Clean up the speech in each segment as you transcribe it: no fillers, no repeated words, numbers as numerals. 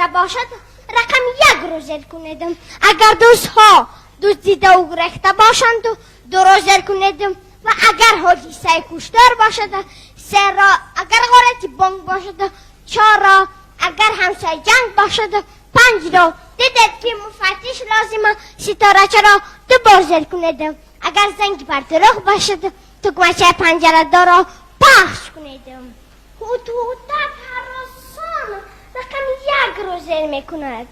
شده باشد رقم 1 رو زیر کنید. اگر دوستها دزدیده و گرفته باشند 2 را زیر کنید و اگر حادثه کشتار باشد 3 را، اگر غارت بانک باشد 4 را، اگر همسایه جنگ باشد 5 را. دیدید که مفتش لازمه ستاره چرا 2 بار زیر کنید. اگر زنگ بر دروغ باشد تکمچه پنجره دار را پخش کنید. هوتوتک هراسان رقم 1 را زیر میکند.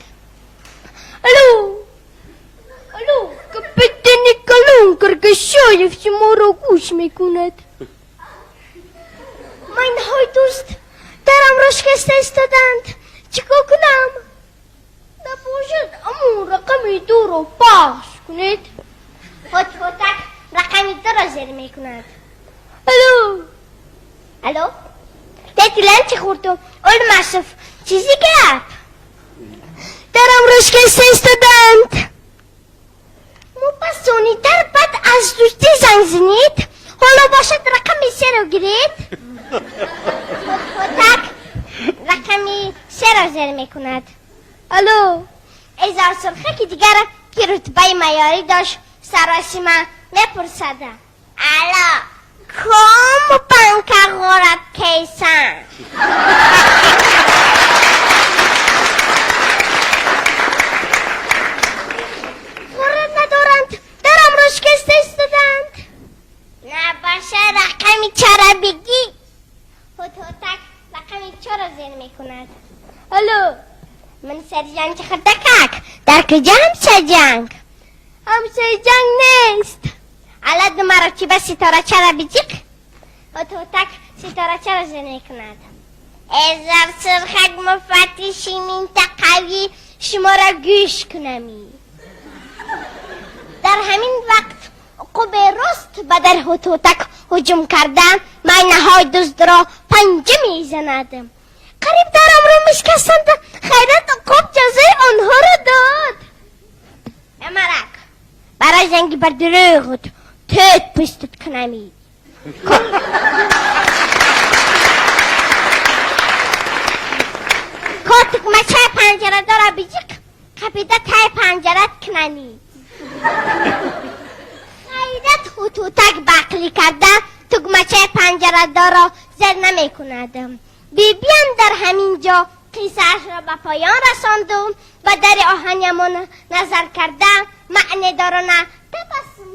الو الو، کپیتان کلون کرگشایف شما را گوش میکند. من های دوست درم را شکسته ایستادند، چیکار کنم؟ نباشد امون رقم 2 را پخش کنید. هوتوتک رقم 2 را زیر میکند. الو الو، تتلان چی خوردم؟ اولماسف چیزی گپ درم را شکسته ایستادند. مپسونیتر بعد از دوستی زنگ زنید. حالا باشد رقم 3 را گیرید. هوتوتک رقم 3 را زیر میکند. الو، ازار سرخه که دیگر که رتبه معیاری داشت سراسیمه میپرسد. الو، کام بانک غارت کیسن؟ غارت ندارند، درم را شکسته ایستادند. نباشه رقم چرا بگی. هوتوتک رقم 4 را زیر میکند. الو، من سرجان چه خردکک؟ در کجا همسایه جنگ؟ همسایه جنگ نیست. الا دو مرتبه ستاره چرا بجیق؟ هوتوتک ستاره چرا زیر میکند. ازر سرخک مفتشی منطقوی شما را گوش کنمی. در همین وقت عقاب راست به در هوتوتک هجوم کرده ماینه های دزد را پنجه میزند. قریب درم را میشکستند. خیرت عقاب جزای آنها را داد. امرک برای زنگی بر دروغت تت پستت کنمی. کاتک مچه پنجره داره بیجیق قپیده تای پنجرت کنمی. خیرت هوتوتک بقلی کرده تکمچه پنجره دارا زر نمی کند. بیبیم در همین جا قصه‌اش را به پایان رساند و به در آهنیمان نظر کرده معنی دارانه تبسم